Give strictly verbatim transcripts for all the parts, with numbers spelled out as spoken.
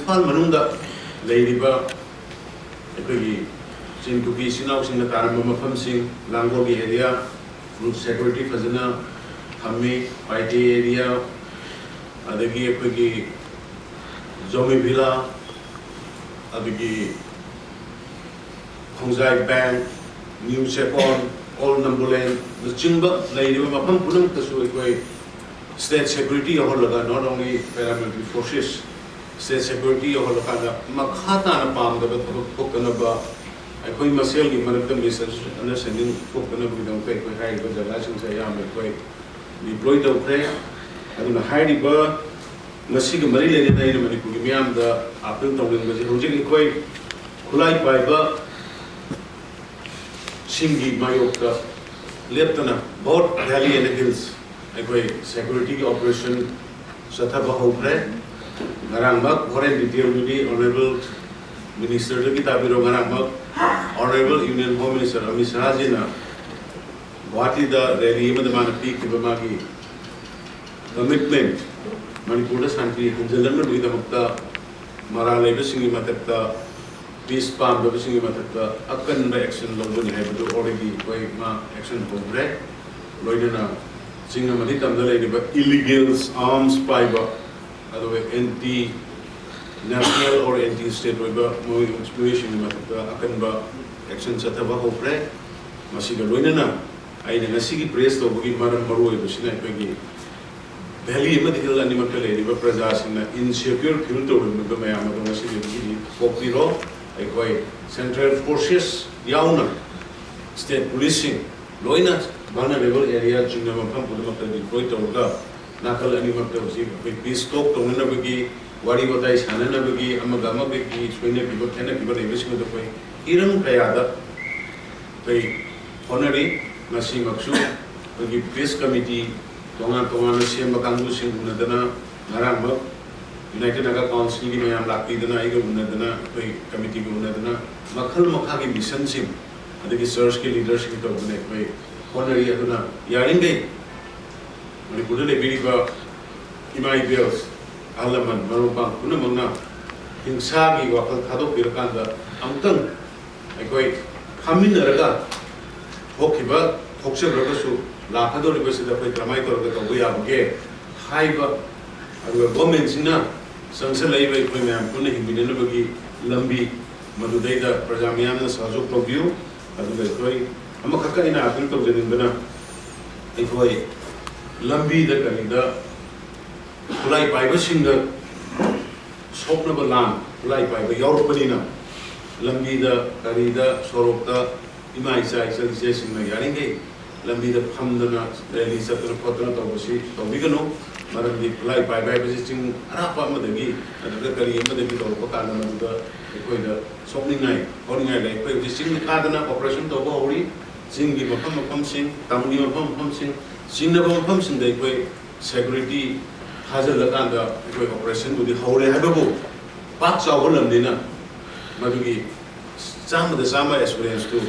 ꯏꯝꯐꯥꯜ ꯃꯅꯨꯡꯗ ꯂꯩꯔꯤꯕ ꯑꯩꯈꯣꯏꯒꯤ ꯆꯤꯡ ꯀꯨꯀꯤ ꯏꯆꯤꯟ ꯏꯅꯥꯎꯁꯤꯡꯅ ꯇꯥꯔꯝꯕ ꯃꯐꯝꯁꯤꯡ, ꯂꯥꯡꯒꯣꯜꯒꯤ ꯑꯦꯔꯤꯌꯥ, ꯔꯨꯠ ꯁꯦꯀ꯭ꯌꯨꯔꯤꯇꯤ ꯐꯖꯅ ꯊꯝꯃꯤ, ꯄꯥꯏꯇꯦ ꯑꯦꯔꯤꯌꯥ, ꯑꯗꯒꯤ ꯑꯩꯈꯣꯏꯒꯤ ꯖꯣꯃꯤ ꯚꯤꯂꯥ, ꯑꯗꯒꯤ ꯈꯣꯡꯖꯥꯏ ꯕꯦꯡ, ꯅ꯭ꯌꯨ ꯆꯦꯀꯣꯟ, ꯑꯣꯜ ꯅꯝꯕꯨꯂꯦꯟꯅꯆꯤꯡꯕ ꯂꯩꯔꯤꯕ ꯃꯐꯝ ꯄꯨꯝꯅꯃꯛꯇꯁꯨ ꯑꯩꯈꯣꯏ ꯁ꯭ꯇꯦꯠ ꯁꯦꯀ꯭ꯌꯨꯔꯤꯇꯤ ꯌꯥꯎꯍꯜꯂꯒ, not only paramilitary forces, state security ꯌꯥꯎꯍꯜꯂꯀꯥꯟꯗ ꯃꯈꯥ ꯇꯥꯅ ꯄꯥꯝꯗꯕ ꯊꯕꯛ ꯊꯣꯛꯇꯅꯕ, ꯑꯩꯈꯣꯏ ꯃꯁꯦꯜꯒꯤ ꯃꯔꯛꯇ ꯃꯤꯁꯑꯟꯗꯔꯁ꯭ꯇꯦꯟꯗꯤꯡ ꯊꯣꯛꯇꯅꯕꯒꯤꯗꯃꯛꯇ ꯑꯩꯈꯣꯏ ꯍꯥꯏꯔꯤꯕ ꯖꯒꯥꯁꯤꯡꯁꯦ ꯑꯌꯥꯝꯕ ꯑꯩꯈꯣꯏ ꯗꯤꯄ꯭ꯂꯣꯏ ꯇꯧꯈ꯭ꯔꯦ꯫ ꯑꯗꯨꯅ ꯍꯥꯏꯔꯤꯕ ꯃꯁꯤꯒ ꯃꯔꯤ ꯂꯩꯅꯅ ꯑꯩꯅ ꯃꯅꯤꯄꯨꯔꯒꯤ ꯃꯤꯌꯥꯝꯗ ꯑꯥꯄꯤꯜ ꯇꯧꯅꯤꯡꯕꯁꯦ, ꯍꯧꯖꯤꯛ ꯑꯩꯈꯣꯏ ꯈꯨꯠꯂꯥꯏ ꯄꯥꯏꯕ ꯁꯤꯡꯒꯤ ꯃꯥꯌꯣꯛꯇ ꯂꯦꯞꯇꯅ both valley and hills ꯑꯩꯈꯣꯏ ꯁꯦꯀ꯭ꯌꯨꯔꯤꯇꯤꯒꯤ ꯑꯣꯄꯔꯦꯁꯟ ꯆꯠꯊꯕ ꯍꯧꯈ꯭ꯔꯦ꯫ ꯉꯔꯥꯡꯃꯛ, ꯍꯣꯔꯦꯟ ꯗꯤꯇꯦꯜꯗꯨꯗꯤ ꯑꯣꯅꯔꯦꯕꯜ ꯃꯤꯅꯤꯁꯇꯔꯗꯒꯤ ꯇꯥꯕꯤꯔꯣ, ꯉꯔꯥꯡꯃꯛ honourable union home minister Amit ꯁꯍꯥꯖꯤꯅ ꯒꯨꯋꯥꯍꯥꯇꯤꯗ ꯔꯦꯂꯤ ꯑꯃꯗ ꯃꯥꯅ ꯄꯤꯈꯤꯕ ꯃꯥꯒꯤ ꯀꯃꯤꯠꯃꯦꯟ, ꯃꯅꯤꯄꯨꯔꯗ ꯁꯥꯟꯇꯤ ꯍꯟꯖꯤꯜꯂꯛꯅꯕꯒꯤꯗꯃꯛꯇ ꯃꯔꯥꯜ ꯂꯩꯕꯁꯤꯡꯒꯤ ꯃꯊꯛꯇ, ꯄꯤꯁ ꯄꯥꯝꯗꯕꯁꯤꯡꯒꯤ ꯃꯊꯛꯇ ꯑꯀꯟꯕ ꯑꯦꯛꯁꯟ ꯂꯧꯒꯅꯤ ꯍꯥꯏꯕꯗꯨ already ꯑꯩꯈꯣꯏ ꯃꯥ ꯑꯦꯛꯁꯟ ꯍꯧꯈ꯭ꯔꯦ꯫ ꯂꯣꯏꯅꯅ ꯆꯤꯡ ꯑꯃꯗꯤ ꯇꯝꯗ ꯂꯩꯔꯤꯕ ꯏꯂꯤꯒꯦꯜꯁ, ꯑꯥꯔꯝꯁ ꯄꯥꯏꯕ, ꯑꯗꯨꯒ anti national or anti state ꯑꯣꯏꯕ ꯃꯣꯏ-, ꯃꯤꯑꯣꯏꯁꯤꯡꯒꯤ ꯃꯊꯛꯇ ꯑꯀꯟꯕ ꯑꯦꯛꯁꯟ ꯆꯠꯊꯕ ꯍꯧꯈ꯭ꯔꯦ꯫ ꯃꯁꯤꯒ ꯂꯣꯏꯅꯅ ꯑꯩꯅ ꯉꯁꯤꯒꯤ ꯄ꯭ꯔꯦꯁ ꯇꯧꯕꯒꯤ ꯃꯔꯝ ꯃꯔꯨ ꯑꯣꯏꯕꯁꯤꯅ ꯑꯩꯈꯣꯏꯒꯤ ꯚꯦꯂꯤ ꯑꯃꯗꯤ ꯍꯤꯜ ꯑꯅꯤꯃꯛꯇ ꯂꯩꯔꯤꯕ ꯄ꯭ꯔꯖꯥꯁꯤꯡꯅ ꯏꯟꯁꯦꯀ꯭ꯌꯨꯔ ꯐꯤꯜ ꯇꯧꯔꯝꯃꯤꯕ ꯃꯌꯥꯝ ꯑꯗꯣ ꯉꯁꯤꯗꯒꯤ ꯀꯣꯛꯄꯤꯔꯣ꯫ ꯑꯩꯈꯣꯏ ꯁꯦꯟꯇ꯭ꯔꯦꯜ ꯐꯣꯔꯁꯦꯁ ꯌꯥꯎꯅ ꯁ꯭ꯇꯦꯠ ꯄꯨꯂꯤꯁꯁꯤꯡ ꯂꯣꯏꯅ ꯚꯜꯅꯔꯦꯕꯜ ꯑꯦꯔꯤꯌꯥ ꯆꯤꯡꯅꯕ ꯃꯐꯝ ꯄꯨꯝꯅꯃꯛꯇ ꯗꯤꯄ꯭ꯂꯣꯏ ꯇꯧꯔꯒ ꯅꯥꯀꯜ ꯑꯅꯤꯃꯛꯇ ꯍꯧꯖꯤꯛ ꯑꯩꯈꯣꯏ ꯄꯤꯁ ꯇꯣꯛ ꯇꯧꯅꯅꯕꯒꯤ, ꯋꯥꯔꯤ ꯋꯥꯇꯥꯏ ꯁꯥꯟꯅꯅꯕꯒꯤ, ꯑꯃꯒ ꯑꯃꯒꯒꯤ ꯁꯣꯏꯅꯈꯤꯕ ꯈꯦꯠꯅꯈꯤꯕ ꯂꯩꯕꯁꯤꯡ ꯑꯗꯨ ꯑꯩꯈꯣꯏ ꯍꯤꯔꯝ ꯀꯌꯥꯗ ꯑꯩꯈꯣꯏ ꯍꯣꯠꯅꯔꯤ꯫ ꯉꯁꯤꯃꯛꯁꯨ ꯑꯩꯈꯣꯏꯒꯤ ꯄꯤꯁ ꯀꯃꯤꯇꯤ ꯇꯣꯉꯥꯟ ꯇꯣꯉꯥꯟꯅ ꯁꯦꯝꯕ ꯀꯥꯡꯕꯨꯁꯤꯡ ꯎꯅꯗꯅ, ꯉꯔꯥꯡꯃꯛ ꯌꯨꯅꯥꯏꯇꯦꯠ ꯅꯥꯒꯥ ꯀꯥꯎꯟꯁꯤꯜꯒꯤ ꯃꯌꯥꯝ ꯂꯥꯛꯄꯤꯗꯅ, ꯑꯩꯒ ꯎꯅꯗꯅ, ꯑꯩꯈꯣꯏ ꯀꯃꯤꯇꯤꯒ ꯎꯅꯗꯅ, ꯃꯈꯜ ꯃꯈꯥꯒꯤ ꯃꯤꯁꯟꯁꯤꯡ, ꯑꯗꯒꯤ ꯆꯔꯆꯀꯤ ꯂꯤꯗꯔꯁꯤꯡ ꯇꯧꯗꯨꯅ ꯑꯩꯈꯣꯏ ꯍꯣꯠꯅꯔꯤ꯫ ꯑꯗꯨꯅ ꯌꯥꯔꯤꯈꯩ ꯃꯅꯤꯄꯨꯔꯗ ꯂꯩꯕꯤꯔꯤꯕ ꯏꯃꯥ ꯏꯕꯦꯜ, ꯑꯍꯜ ꯂꯃꯟ, ꯃꯔꯨꯞ ꯃꯄꯥꯡ ꯄꯨꯝꯅꯃꯛꯅ ꯍꯤꯡꯁꯥꯒꯤ ꯋꯥꯈꯜ ꯊꯥꯗꯣꯛꯄꯤꯔꯀꯥꯟꯗ ꯑꯃꯨꯛꯇꯪ ꯑꯩꯈꯣꯏ ꯐꯝꯃꯤꯟꯅꯔꯒ ꯊꯣꯛꯈꯤꯕ ꯊꯣꯛꯆꯈ꯭ꯔꯒꯁꯨ ꯂꯥꯛꯀꯗꯧꯔꯤꯕꯁꯤꯗ ꯑꯩꯈꯣꯏ ꯀꯔꯝꯍꯥꯏꯅ ꯇꯧꯔꯒ ꯇꯧꯕ ꯌꯥꯕꯒꯦ ꯍꯥꯏꯕ, ꯑꯗꯨꯒ ꯒꯣꯔꯃꯦꯟꯁꯤꯅ ꯆꯪꯁꯤꯜꯂꯛꯏꯕ ꯑꯩꯈꯣꯏ ꯃꯌꯥꯝ ꯄꯨꯟꯅ ꯍꯤꯡꯃꯤꯟꯅꯅꯕꯒꯤ ꯂꯝꯕꯤ ꯃꯗꯨꯗꯩꯗ ꯄ꯭ꯔꯖꯥ ꯃꯤꯌꯥꯝꯅ ꯁꯍꯖꯣꯛ ꯇꯧꯕꯤꯌꯨ꯫ ꯑꯗꯨꯒ ꯑꯩꯈꯣꯏ ꯑꯃꯈꯛꯀ ꯑꯩꯅ ꯑꯥꯄꯤꯜ ꯇꯧꯖꯅꯤꯡꯕꯅ, ꯑꯩꯈꯣꯏ ꯂꯝꯕꯤꯗ ꯀꯔꯤꯗ ꯈꯨꯠꯂꯥꯏ ꯄꯥꯏꯕꯁꯤꯡꯗ ꯁꯣꯛꯅꯕ ꯂꯥꯟ ꯈꯨꯠꯂꯥꯏ ꯄꯥꯏꯕ ꯌꯥꯎꯔꯛꯄꯅꯤꯅ ꯂꯝꯕꯤꯗ ꯀꯔꯤꯗ ꯁꯣꯔꯣꯛꯇ ꯏꯃꯥ ꯏꯆꯥ ꯏꯆꯜ ꯏꯆꯦꯁꯤꯡꯅ ꯌꯥꯔꯤꯈꯩ ꯂꯝꯕꯤꯗ ꯐꯝꯗꯅ ꯔꯦꯂꯤ ꯆꯠꯇꯅ ꯈꯣꯠꯇꯅ ꯇꯧꯕꯁꯤ ꯇꯧꯕꯤꯒꯅꯨ꯫ ꯃꯔꯝꯗꯤ ꯈꯨꯠꯂꯥꯏ ꯄꯥꯏꯕ ꯍꯥꯏꯕꯁꯤ ꯆꯤꯡ ꯑꯔꯥꯞꯄ ꯑꯃꯗꯒꯤ ꯅꯠꯇ꯭ꯔꯒ ꯀꯔꯤ ꯑꯃꯗꯒꯤ ꯇꯧꯔꯛꯄ ꯀꯥꯟꯗ ꯃꯗꯨꯗ ꯑꯩꯈꯣꯏꯗ ꯁꯣꯛꯅꯤꯡꯉꯥꯏ ꯈꯣꯠꯅꯤꯡꯉꯥꯏ ꯂꯩ꯫ ꯑꯩꯈꯣꯏ ꯍꯧꯖꯤꯛ ꯆꯤꯡꯗ ꯀꯥꯗꯅ ꯑꯣꯄꯔꯦꯁꯟ ꯇꯧꯕ ꯍꯧꯔꯤ꯫ ꯆꯤꯡꯒꯤ ꯃꯐꯝ ꯃꯐꯝꯁꯤꯡ, ꯇꯝꯒꯤ ꯃꯐꯝ ꯃꯐꯝꯁꯤꯡ, ꯆꯤꯡꯅꯕ ꯃꯐꯝꯁꯤꯡꯗ ꯑꯩꯈꯣꯏ ꯁꯦꯀ꯭ꯌꯨꯔꯤꯇꯤ ꯊꯥꯖꯤꯜꯂꯀꯥꯟꯗ ꯑꯩꯈꯣꯏ ꯑꯣꯄꯔꯦꯁꯟꯕꯨꯗꯤ ꯍꯧꯔꯦ ꯍꯥꯏꯕꯕꯨ ꯄꯥꯛ ꯆꯥꯎꯕ ꯂꯝꯅꯤꯅ ꯃꯗꯨꯒꯤ ꯆꯥꯝꯃꯗ ꯆꯥꯝꯃ ꯑꯦꯁꯨꯔꯦꯟꯁꯇꯨ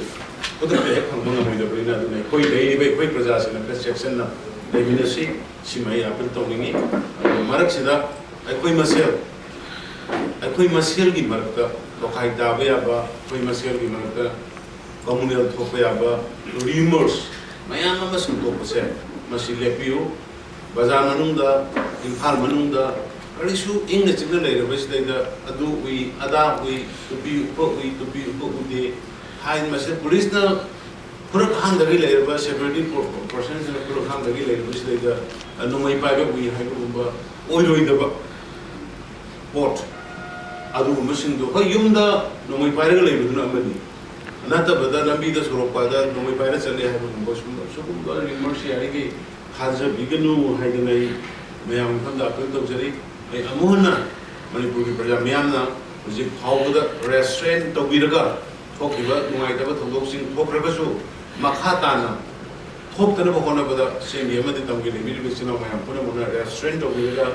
ꯈꯨꯗꯛꯇ ꯍꯦꯛ ꯐꯪꯕ ꯉꯝꯃꯣꯏꯗꯕꯅꯤꯅ, ꯑꯗꯨꯅ ꯑꯩꯈꯣꯏ ꯂꯩꯔꯤꯕ ꯑꯩꯈꯣꯏ ꯄ꯭ꯔꯖꯥꯁꯤꯡꯅ ꯈꯔ ꯆꯦꯛꯁꯤꯟꯅ ꯂꯩꯃꯤꯟꯅꯁꯤ꯫ ꯁꯤꯃ ꯑꯩ ꯑꯥꯄꯤꯜ ꯇꯧꯅꯤꯡꯉꯤ꯫ ꯑꯗꯨꯒ ꯃꯔꯛꯁꯤꯗ ꯑꯩꯈꯣꯏ ꯃꯁꯦꯜ, ꯑꯩꯈꯣꯏ ꯃꯁꯦꯜꯒꯤ ꯃꯔꯛꯇ ꯇꯣꯈꯥꯏ ꯇꯥꯕ ꯌꯥꯕ, ꯑꯩꯈꯣꯏ ꯃꯁꯦꯜꯒꯤ ꯃꯔꯛꯇ ꯀꯃꯨꯅꯦꯜ ꯊꯣꯛꯄ ꯌꯥꯕ ꯔꯤꯃꯔꯁ ꯃꯌꯥꯝ ꯑꯃ ꯁꯟꯗꯣꯛꯄꯁꯦ ꯃꯁꯤ ꯂꯦꯞꯄꯤꯌꯨ꯫ ꯕꯖꯥꯔ ꯃꯅꯨꯡꯗ, ꯏꯝꯐꯥꯜ ꯃꯅꯨꯡꯗ ꯀꯔꯤꯁꯨ ꯏꯪꯅ ꯆꯤꯛꯅ ꯂꯩꯔꯕꯁꯤꯗꯩꯗ ꯑꯗꯨ ꯎꯏ, ꯑꯗꯥ ꯎꯏ, ꯇꯨꯄꯤ ꯎꯞꯄ ꯎꯏ, ꯇꯨꯄꯤ ꯎꯞꯄ ꯎꯗꯦ ꯍꯥꯏꯅ ꯃꯁꯤ ꯄꯨꯂꯤꯁꯅ ꯐꯨꯔꯛ ꯍꯥꯡꯗꯒꯤ ꯂꯩꯔꯕ ꯁꯦꯀ꯭ꯌꯨꯔꯤꯇꯤ ꯄꯔꯁꯟꯁꯤꯅ ꯐꯨꯔꯛ ꯍꯥꯡꯗꯒꯤ ꯂꯩꯔꯕꯁꯤꯗꯩꯗ ꯅꯣꯡꯃꯩ ꯄꯥꯏꯕ ꯎꯏ ꯍꯥꯏꯕꯒꯨꯝꯕ ꯑꯣꯏꯔꯣꯏꯗꯕ ꯄꯣꯠ ꯑꯗꯨꯒꯨꯝꯕꯁꯤꯡꯗꯣ, ꯍꯣꯏ, ꯌꯨꯝꯗ ꯅꯣꯡꯃꯩ ꯄꯥꯏꯔꯒ ꯂꯩꯕꯗꯨꯅ ꯑꯃꯅꯤ, ꯅꯠꯇꯕꯗ ꯂꯝꯕꯤꯗ ꯁꯣꯔꯣꯛꯄꯗ ꯅꯣꯡꯃꯩ ꯄꯥꯏꯔ ꯆꯠꯂꯦ ꯍꯥꯏꯕꯒꯨꯝꯕ ꯁꯨꯝꯕ ꯁꯤꯒꯨꯝꯕ ꯔꯤꯃꯔꯁ ꯌꯥꯔꯤꯈꯩ ꯊꯥꯖꯕꯤꯒꯅꯨ ꯍꯥꯏꯗꯅ ꯑꯩ ꯃꯌꯥꯝꯒꯤ ꯃꯐꯝꯗ ꯑꯥꯄꯤꯜ ꯇꯧꯖꯔꯤ꯫ ꯑꯩ ꯑꯃꯨꯛ ꯍꯟꯅ ꯃꯅꯤꯄꯨꯔꯒꯤ ꯄ꯭ꯔꯖꯥ ꯃꯤꯌꯥꯝꯅ ꯍꯧꯖꯤꯛ ꯐꯥꯎꯕꯗ ꯔꯦꯁꯇ꯭ꯔꯦꯟ ꯇꯧꯕꯤꯔꯒ ꯊꯣꯛꯈꯤꯕ ꯅꯨꯡꯉꯥꯏꯇꯕ ꯊꯧꯗꯣꯛꯁꯤꯡ ꯊꯣꯛꯈ꯭ꯔꯒꯁꯨ ꯃꯈꯥ ꯇꯥꯅ ꯊꯣꯛꯇꯅꯕ ꯍꯣꯠꯅꯕꯗ ꯁꯦꯝꯒꯤ ꯑꯃꯗꯤ ꯇꯝꯒꯤ ꯂꯩꯕꯤꯔꯤꯕ ꯏꯆꯤꯟ ꯏꯅꯥꯎ ꯃꯌꯥꯝ ꯄꯨꯝꯅꯃꯛꯅ ꯔꯦꯁꯇ꯭ꯔꯦꯟ ꯇꯧꯕꯤꯔꯒ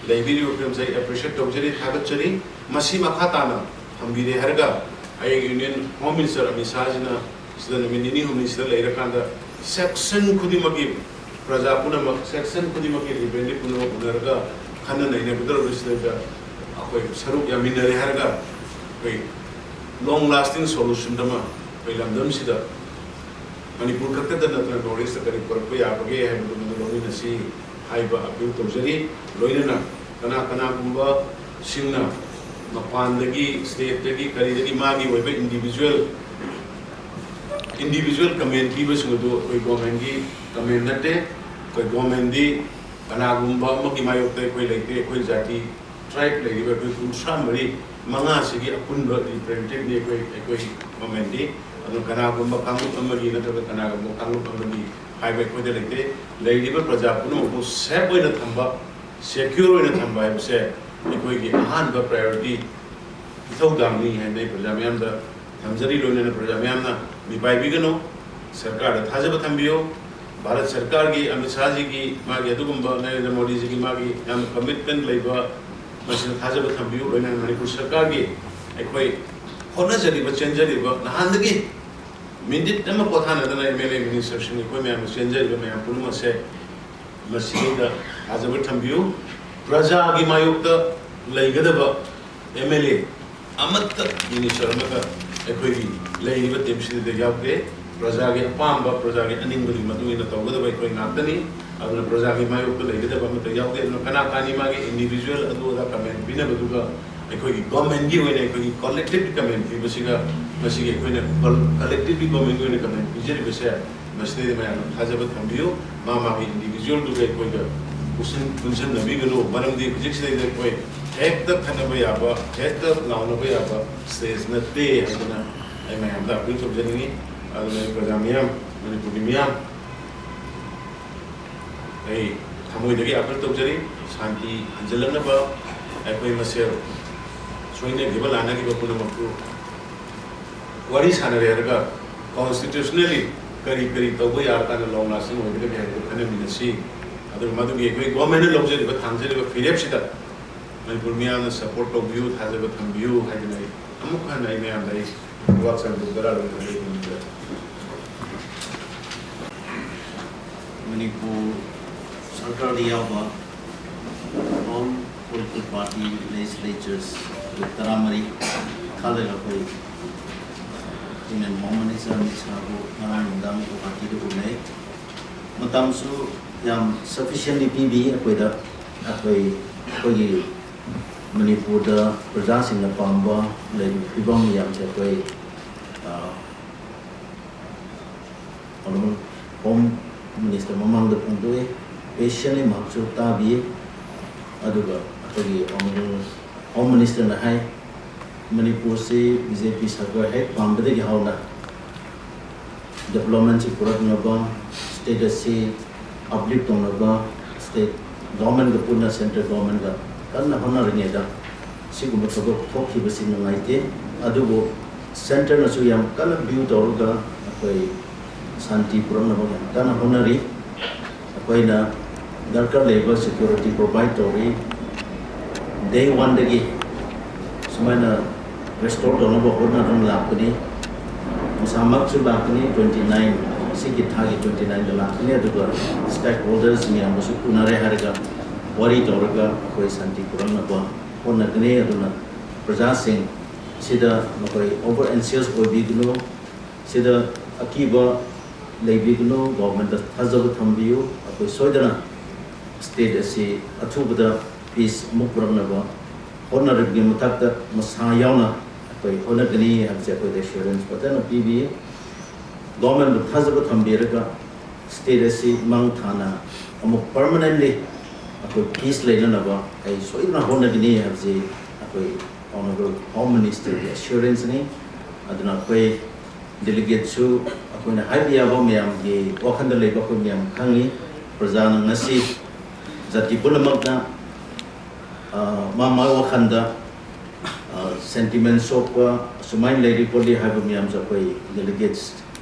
ꯂꯩꯕꯤꯔꯤꯕ ꯐꯤꯕꯝꯁꯦ ꯑꯩ ꯑꯦꯄ꯭ꯔꯤꯁꯤꯌꯦꯠ ꯇꯧꯖꯔꯤ, ꯊꯥꯒꯠꯆꯔꯤ꯫ ꯃꯁꯤ ꯃꯈꯥ ꯇꯥꯅ ꯊꯝꯕꯤꯔꯦ ꯍꯥꯏꯔꯒ ꯍꯌꯦꯡ ꯌꯨꯅꯤꯌꯟ ꯍꯣꯝ ꯃꯤꯅꯤꯁꯇꯔ ꯑꯃꯤꯠ ꯁꯥꯍꯁꯤꯅ ꯁꯤꯗ ꯅꯨꯃꯤꯠ ꯅꯤꯅꯤ ꯍꯨꯝꯅꯤ ꯁꯤꯗ ꯂꯩꯔꯀꯥꯟꯗ ꯁꯦꯛꯁꯟ ꯈꯨꯗꯤꯡꯃꯛꯀꯤ ꯄ꯭ꯔꯖꯥ ꯄꯨꯝꯅꯃꯛ, ꯁꯦꯛꯁꯟ ꯈꯨꯗꯤꯡꯃꯛꯀꯤ ꯔꯤꯄ꯭ꯔꯦꯖꯦꯟꯇꯦꯇꯤꯚ ꯄꯨꯝꯅꯃꯛ ꯎꯅꯔꯒ ꯈꯟꯅ ꯅꯩꯅꯒꯗꯧꯔꯤꯕꯁꯤꯗꯩꯗ ꯑꯩꯈꯣꯏ ꯁꯔꯨꯛ ꯌꯥꯃꯤꯟꯅꯔꯦ ꯍꯥꯏꯔꯒ ꯑꯩꯈꯣꯏ ꯂꯣꯡ ꯂꯥꯁꯇꯤꯡ ꯁꯣꯂꯨꯁꯟ ꯑꯃ ꯑꯩꯈꯣꯏ ꯂꯝꯗꯝꯁꯤꯗ ꯃꯅꯤꯄꯨꯔ ꯈꯛꯇꯗ ꯅꯠꯇꯅ ꯅꯣꯔꯠ ꯏꯁꯇ ꯀꯔꯤ ꯄꯨꯔꯛꯄ ꯌꯥꯕꯒꯦ ꯍꯥꯏꯕꯗꯨ ꯃꯗꯨ ꯂꯧꯃꯤꯟꯅꯁꯤ ꯍꯥꯏꯕ ꯑꯄꯤꯜ ꯇꯧꯖꯔꯤ꯫ ꯂꯣꯏꯅꯅ ꯀꯅꯥ ꯀꯅꯥꯒꯨꯝꯕꯁꯤꯡꯅ ꯃꯄꯥꯟꯗꯒꯤ, ꯁ꯭ꯇꯦꯠꯇꯒꯤ, ꯀꯔꯤꯗꯒꯤ ꯃꯥꯒꯤ ꯑꯣꯏꯕ ꯏꯟꯗꯤꯕꯤꯖꯨꯋꯦꯜ ꯏꯟꯗꯤꯕꯤꯖꯨꯋꯦꯜ ꯀꯃꯦꯟ ꯄꯤꯕꯁꯤꯡ ꯑꯗꯨ ꯑꯩꯈꯣꯏ ꯒꯣꯔꯃꯦꯟꯒꯤ ꯀꯃꯦꯟ ꯅꯠꯇꯦ꯫ ꯑꯩꯈꯣꯏ ꯒꯣꯔꯃꯦꯟꯗꯤ ꯀꯅꯥꯒꯨꯝꯕ ꯑꯃꯒꯤ ꯃꯥꯌꯣꯛꯇ ꯑꯩꯈꯣꯏ ꯂꯩꯇꯦ꯫ ꯑꯩꯈꯣꯏ ꯖꯥꯇꯤ, ꯇ꯭ꯔꯥꯏꯕ ꯂꯩꯔꯤꯕ ꯑꯩꯈꯣꯏ ꯀꯨꯟꯊ꯭ꯔꯥ ꯃꯔꯤ, ꯃꯉꯥꯁꯤꯒꯤ ꯑꯄꯨꯟꯕ ꯔꯤꯄ꯭ꯔꯖꯦꯟꯇꯦꯇꯤꯚꯅꯤ ꯑꯩꯈꯣꯏ, ꯑꯩꯈꯣꯏ ꯒꯣꯔꯃꯦꯟꯗꯤ꯫ ꯑꯗꯨꯅ ꯀꯅꯥꯒꯨꯝꯕ ꯀꯥꯡꯂꯨꯞ ꯑꯃꯒꯤ ꯅꯠꯇ꯭ꯔꯒ ꯀꯅꯥꯒꯨꯝꯕ ꯀꯥꯡꯂꯨꯞ ꯑꯃꯒꯤ ꯍꯥꯏꯕ ꯑꯩꯈꯣꯏꯗ ꯂꯩꯇꯦ꯫ ꯂꯩꯔꯤꯕ ꯄ꯭ꯔꯖꯥ ꯄꯨꯝꯅꯃꯛꯄꯨ ꯁꯦꯐ ꯑꯣꯏꯅ ꯊꯝꯕ, ꯁꯦꯀ꯭ꯌꯨꯔ ꯑꯣꯏꯅ ꯊꯝꯕ ꯍꯥꯏꯕꯁꯦ ꯑꯩꯈꯣꯏꯒꯤ ꯑꯍꯥꯟꯕ ꯄ꯭ꯔꯥꯏꯌꯣꯔꯤꯇꯤ ꯏꯊꯧꯗꯥꯡꯅꯤ ꯍꯥꯏꯅ ꯑꯩ ꯄ꯭ꯔꯖꯥ ꯃꯤꯌꯥꯝꯗ ꯊꯝꯖꯔꯤ꯫ ꯂꯣꯏꯅꯅ ꯄ꯭ꯔꯖꯥ ꯃꯤꯌꯥꯝꯅ ꯃꯤꯄꯥꯏꯕꯤꯒꯅꯨ, ꯁꯔꯀꯥꯔꯗ ꯊꯥꯖꯕ ꯊꯝꯕꯤꯌꯨ꯫ ꯚꯥꯔꯠ ꯁꯔꯀꯥꯔꯒꯤ, ꯑꯃꯤꯠ ꯁꯥꯍꯖꯤꯒꯤ, ꯃꯥꯒꯤ ꯑꯗꯨꯒꯨꯝꯕ ꯅꯔꯦꯟꯗ꯭ꯔ ꯃꯣꯗꯤꯖꯤꯒꯤ ꯃꯥꯒꯤ ꯌꯥꯝꯅ ꯀꯃꯤꯠꯃꯦꯟ ꯂꯩꯕ, ꯃꯁꯤꯗ ꯊꯥꯖꯕ ꯊꯝꯕꯤꯌꯨ꯫ ꯂꯣꯏꯅꯅ ꯃꯅꯤꯄꯨꯔ ꯁꯔꯀꯥꯔꯒꯤ ꯑꯩꯈꯣꯏ ꯍꯣꯠꯅꯖꯔꯤꯕ, ꯆꯦꯟꯖꯔꯤꯕ, ꯅꯍꯥꯟꯗꯒꯤ ꯃꯤꯅꯤꯠ ꯑꯃ ꯄꯣꯊꯥꯅꯗꯅ ꯑꯦꯝ ꯑꯦꯜ ꯑꯦ, ꯃꯤꯅꯤꯁꯇꯔꯁꯤꯡ, ꯑꯩꯈꯣꯏ ꯃꯌꯥꯝꯅ ꯆꯦꯟꯖꯔꯤꯕ ꯃꯌꯥꯝ ꯄꯨꯝꯅꯃꯛꯁꯦ ꯃꯁꯤꯗꯩꯗ ꯊꯥꯖꯕ ꯊꯝꯕꯤꯌꯨ꯫ ꯄ꯭ꯔꯖꯥꯒꯤ ꯃꯥꯌꯣꯛꯇ ꯂꯩꯒꯗꯕ ꯑꯦꯝ ꯑꯦꯜ ꯑꯦ ꯑꯃꯠꯇ, ꯃꯤꯅꯤꯁꯇꯔ ꯑꯃꯠꯇ ꯑꯩꯈꯣꯏꯒꯤ ꯂꯩꯔꯤꯕ ꯇꯤꯝꯁꯤꯗ ꯌꯥꯎꯗꯦ꯫ ꯄ꯭ꯔꯖꯥꯒꯤ ꯑꯄꯥꯝꯕ, ꯄ꯭ꯔꯖꯥꯒꯤ ꯑꯅꯤꯡꯕꯒꯤ ꯃꯇꯨꯡ ꯏꯟꯅ ꯇꯧꯒꯗꯕ ꯑꯩꯈꯣꯏ ꯉꯥꯛꯇꯅꯤ꯫ ꯑꯗꯨꯅ ꯄ꯭ꯔꯖꯥꯒꯤ ꯃꯥꯌꯣꯛꯇ ꯂꯩꯒꯗꯕ ꯑꯃꯠꯇ ꯌꯥꯎꯗꯦ꯫ ꯑꯗꯨꯅ ꯀꯅꯥ ꯀꯅꯥꯅꯤ ꯃꯥꯒꯤ ꯏꯟꯗꯤꯕꯤꯖꯨꯋꯦꯜ ꯑꯗꯨ ꯑꯗꯥ ꯀꯃꯦꯟ ꯄꯤꯅꯕꯗꯨꯒ ꯑꯩꯈꯣꯏꯒꯤ ꯒꯣꯔꯃꯦꯟꯒꯤ ꯑꯣꯏꯅ ꯑꯩꯈꯣꯏꯒꯤ ꯀꯣꯂꯦꯛꯇꯤꯚ ꯀꯃꯦꯟ ꯄꯤꯕꯁꯤꯒ, ꯃꯁꯤꯒꯤ ꯑꯩꯈꯣꯏꯅ ꯀꯣꯂꯦꯛꯇꯤꯚꯂꯤ ꯒꯣꯔꯃꯦꯟꯒꯤ ꯑꯣꯏꯅ ꯀꯃꯦꯟ ꯄꯤꯖꯔꯤꯕꯁꯦ, ꯃꯁꯤꯗꯩꯗ ꯃꯌꯥꯝꯅ ꯊꯥꯖꯕ ꯊꯝꯕꯤꯌꯨ꯫ ꯃꯥ ꯃꯥꯒꯤ ꯏꯟꯗꯤꯕꯤꯖꯨꯋꯦꯜꯗꯨꯒ ꯑꯩꯈꯣꯏꯒ ꯄꯨꯟꯁꯤꯟ-, ꯄꯨꯟꯁꯤꯟꯅꯕꯤꯒꯅꯨ꯫ ꯃꯔꯝꯗꯤ ꯍꯧꯖꯤꯛꯁꯤꯗꯩꯗ ꯑꯩꯈꯣꯏ ꯍꯦꯛꯇ ꯈꯠꯅꯕ ꯌꯥꯕ, ꯍꯦꯛꯇ ꯂꯥꯎꯅꯕ ꯌꯥꯕ ꯁ꯭ꯇꯦꯖ ꯅꯠꯇꯦ ꯍꯥꯏꯗꯅ ꯑꯩ ꯃꯌꯥꯝꯗ ꯑꯄꯤꯜ ꯇꯧꯖꯅꯤꯡꯉꯤ꯫ ꯑꯗꯨꯅ ꯑꯩ ꯄ꯭ꯔꯖꯥ ꯃꯤꯌꯥꯝ, ꯃꯅꯤꯄꯨꯔꯒꯤ ꯃꯤꯌꯥꯝ, ꯑꯩ ꯊꯃꯣꯏꯗꯒꯤ ꯑꯄꯤꯜ ꯇꯧꯖꯔꯤ꯫ ꯁꯥꯟꯇꯤ ꯍꯟꯖꯤꯜꯂꯛꯅꯕ, ꯑꯩꯈꯣꯏ ꯃꯁꯦꯜ ꯁꯣꯏꯅꯈꯤꯕ ꯂꯥꯟꯅꯈꯤꯕ ꯄꯨꯝꯅꯃꯛꯄꯨ ꯋꯥꯔꯤ ꯁꯥꯟꯅꯔꯦ ꯍꯥꯏꯔꯒ ꯀꯣꯟꯁꯇꯤꯇ꯭ꯌꯨꯁꯅꯦꯜꯂꯤ ꯀꯔꯤ ꯀꯔꯤ ꯇꯧꯕ ꯌꯥꯔꯀꯥꯟꯗ ꯂꯣꯡ ꯂꯥꯁꯇꯤꯡ ꯑꯣꯏꯒꯗꯒꯦ ꯍꯥꯏꯕꯗꯨ ꯈꯟꯅꯃꯤꯟꯅꯁꯤ꯫ ꯑꯗꯨꯒ ꯃꯗꯨꯒꯤ ꯑꯩꯈꯣꯏ ꯒꯣꯔꯃꯦꯟꯅ ꯂꯧꯖꯔꯤꯕ, ꯊꯥꯡꯖꯔꯤꯕ ꯐꯤꯔꯦꯞꯁꯤꯗ ꯃꯅꯤꯄꯨꯔ ꯃꯤꯌꯥꯝꯅ ꯁꯄꯣꯔꯠ ꯇꯧꯕꯤꯌꯨ, ꯊꯥꯖꯕ ꯊꯝꯕꯤꯌꯨ ꯍꯥꯏꯗꯅ ꯑꯩ ꯑꯃꯨꯛ ꯍꯟꯅ ꯑꯩ ꯃꯌꯥꯝꯗ ꯑꯩ ꯋꯥ ꯆꯪꯕ ꯇꯔꯥ ꯂꯣꯏꯅ ꯍꯥꯏꯖꯅꯤꯡꯖꯔꯤ꯫ ꯃꯅꯤꯄꯨꯔ ꯁꯔꯀꯥꯔꯗ ꯌꯥꯎꯕ ꯍꯣꯝ Political party legislatures ꯇꯔꯥꯃꯔꯤ ꯈꯜꯂꯒ ꯑꯩꯈꯣꯏ Union Home Minister ꯑꯃꯤꯠ ꯁꯥꯍꯕꯨ ꯉꯔꯥꯡ ꯅꯨꯡꯗꯥꯡ ꯒꯨꯋꯥꯍꯥꯇꯤꯗ ꯎꯅꯩ꯫ ꯃꯇꯝꯁꯨ ꯌꯥꯝ sufficiently ꯄꯤꯕꯤ ꯑꯩꯈꯣꯏꯗ꯫ ꯑꯩꯈꯣꯏ ꯑꯩꯈꯣꯏꯒꯤ ꯃꯅꯤꯄꯨꯔꯗ ꯄ꯭ꯔꯖꯥꯁꯤꯡꯅ ꯄꯥꯝꯕ ꯂꯩꯔꯤꯕ ꯐꯤꯕꯝ ꯃꯌꯥꯝꯁꯦ ꯑꯩꯈꯣꯏ ꯑ, Honorable Home Minister ꯃꯃꯥꯡꯗ ꯐꯣꯡꯗꯣꯛꯏ꯫ Patiently ꯃꯍꯥꯛꯁꯨ ꯇꯥꯕꯤ꯫ ꯑꯗꯨꯒ ꯑꯩꯈꯣꯏꯒꯤ Honorable Home Minister ꯅ ꯍꯥꯏ, ꯃꯅꯤꯄꯨꯔꯁꯤ ꯕꯤ ꯖꯦ ꯄꯤ ꯁꯔꯀꯥꯔ ꯍꯦꯛ ꯄꯥꯟꯕꯗꯒꯤ ꯍꯧꯅ development ꯁꯤ ꯄꯨꯔꯛꯅꯕ, state ꯑꯁꯤ uplift ꯇꯧꯅꯕ state government ꯀ ꯄꯨꯟꯅ central government ꯀ ꯀꯟꯅ ꯍꯣꯠꯅꯔꯤꯉꯩꯗ ꯁꯤꯒꯨꯝꯕ ꯊꯕꯛ ꯊꯣꯛꯈꯤꯕꯁꯤ ꯅꯨꯡꯉꯥꯏꯇꯦ꯫ ꯑꯗꯨꯕꯨ centre ꯅꯁꯨ ꯌꯥꯝ ꯀꯟꯅ view ꯇꯧꯔꯒ ꯑꯩꯈꯣꯏ ꯁꯥꯟꯇꯤ ꯄꯨꯔꯛꯅꯕ ꯌꯥꯝ ꯀꯟꯅ ꯍꯣꯠꯅꯔꯤ꯫ ꯑꯩꯈꯣꯏꯅ ꯗꯔꯀꯥꯔ ꯂꯩꯕ security provide ꯇꯧꯔꯤ꯫ Day one ꯗꯒꯤ ꯁꯨꯃꯥꯏꯅ restore ꯇꯧꯅꯕ ꯍꯣꯠꯅꯗꯨꯅ ꯂꯥꯛꯄꯅꯤ꯫ ꯃꯁꯥꯃꯛꯁꯨ ꯂꯥꯛꯀꯅꯤ, twenty nine, ꯁꯤꯒꯤ ꯊꯥꯒꯤ twenty nine ꯗ ꯂꯥꯛꯀꯅꯤ꯫ ꯑꯗꯨꯒ stakeholders ꯃꯌꯥꯝꯒꯁꯨ ꯎꯅꯔꯦ ꯍꯥꯏꯔꯒ ꯋꯥꯔꯤ ꯇꯧꯔꯒ ꯑꯩꯈꯣꯏ ꯁꯥꯟꯇꯤ ꯄꯨꯔꯛꯅꯕ ꯍꯣꯠꯅꯒꯅꯤ꯫ ꯑꯗꯨꯅ ꯄ꯭ꯔꯖꯥꯁꯤꯡ ꯁꯤꯗ ꯃꯈꯣꯏ over anxious ꯑꯣꯏꯕꯤꯒꯅꯨ, ꯁꯤꯗ ꯑꯀꯤꯕ ꯂꯩꯕꯤꯒꯅꯨ, government ꯇ ꯊꯥꯖꯕ ꯊꯝꯕꯤꯌꯨ꯫ ꯑꯩꯈꯣꯏ ꯁꯣꯏꯗꯅ state ꯑꯁꯤ ꯑꯊꯨꯕꯗ peace ꯑꯃꯨꯛ ꯄꯨꯔꯛꯅꯕ ꯍꯣꯠꯅꯔꯤꯕꯒꯤ ꯃꯊꯛꯇ ꯃꯁꯥ ꯌꯥꯎꯅ ꯑꯩꯈꯣꯏ ꯍꯣꯠꯅꯒꯅꯤ ꯍꯥꯏꯕꯁꯦ ꯑꯩꯈꯣꯏꯗ assurance ꯐꯖꯅ ꯄꯤꯕꯤ꯫ Government ꯕꯨ ꯊꯥꯖꯕ ꯊꯝꯕꯤꯔꯒ state ꯑꯁꯤ ꯃꯥꯡ ꯊꯥꯅ ꯑꯃꯨꯛ permanently ꯑꯩꯈꯣꯏ peace ꯂꯩꯅꯅꯕ ꯑꯩ ꯁꯣꯏꯗꯅ ꯍꯣꯠꯅꯒꯅꯤ ꯍꯥꯏꯕꯁꯤ ꯑꯩꯈꯣꯏ Honorable Home Minister ꯒꯤ assurance ꯅꯤ꯫ ꯑꯗꯨꯅ ꯑꯩꯈꯣꯏ delegate ꯁꯨ ꯑꯩꯈꯣꯏꯅ ꯍꯥꯏꯕ ꯌꯥꯕ ꯃꯌꯥꯝꯒꯤ ꯋꯥꯈꯜꯗ ꯂꯩꯕ ꯑꯩꯈꯣꯏ ꯃꯌꯥꯝ ꯈꯪꯉꯤ꯫ ꯄ꯭ꯔꯖꯥꯅ ꯉꯁꯤ ꯖꯥꯇꯤ ꯄꯨꯝꯅꯃꯛꯅ, ꯑ, ꯃꯥ ꯃꯥꯒꯤ ꯋꯥꯈꯜꯗ, ꯑ, sentiment ꯁꯣꯛꯄ ꯑꯁꯨꯃꯥꯏꯅ ꯂꯩꯔꯤ ꯈꯣꯠꯂꯤ ꯍꯥꯏꯕ ꯃꯌꯥꯝꯁꯨ ꯑꯩꯈꯣꯏ delegates,